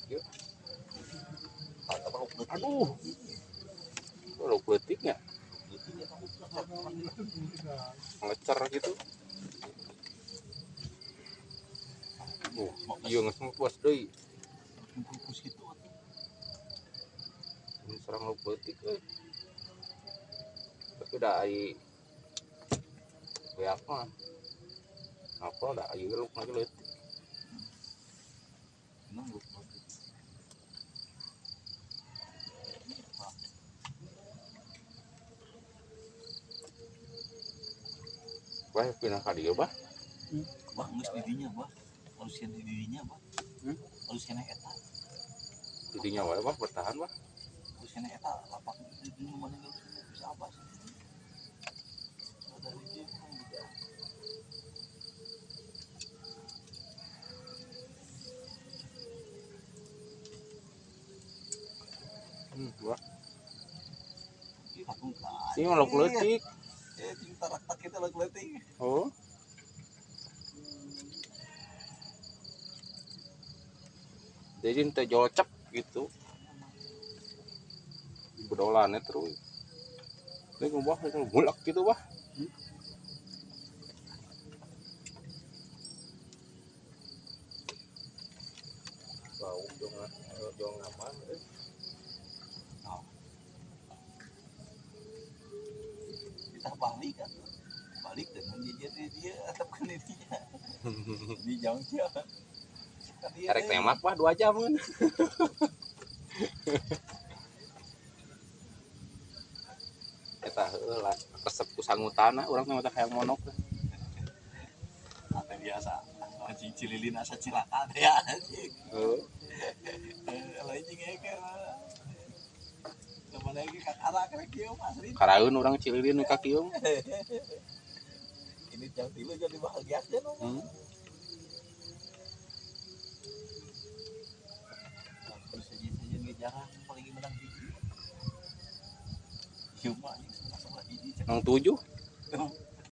Kieu. Aduh. Lauk leutiknya. Ngecer gitu. Iya geus puas deui. Bungkus gitu atuh. Ini serang lauk leutik euy. Tapi da ai beak mah. Apa da ieu lauk lagi leutik. Nunggu. Wah, pindah ka dieu bah. Bah, geus di dinya, bah. Haluskeun di dinya, bah. Haluskeun eta. Di dinya wae bah, bertahan bah. Haluskeun eta lapak di dinya mana geus bisa apa sih. Ada di dieu kan juga. Bah. Ih, patung ka. Ini mah lauk leutik. Cing tarak-tak kita lauk leutik. Oh. Jadi ente jolcep gitu. Bedolannya terus. Ini ngubah itu bulak gitu bah. Bau jong apa? Oh. Kita balik kan. Balik dengan jejer dia atau kan dia. Di jauh dia. Erek tembak wah 2 jam kan. Eta heueuh lah resep ku sangutana urang teh mata hayang monok. Ate biasa mancing cililin asa cilaka teh ya anjing. Heeh. Lain jeung eke. Zaman lagi kakara rek kieu mah asli. Karaeun urang cililin ka kieu. Ini jam 3 jadi bahagia kan. Jarang paling menang hiji. Cuma anjing sama hiji. Nang 7.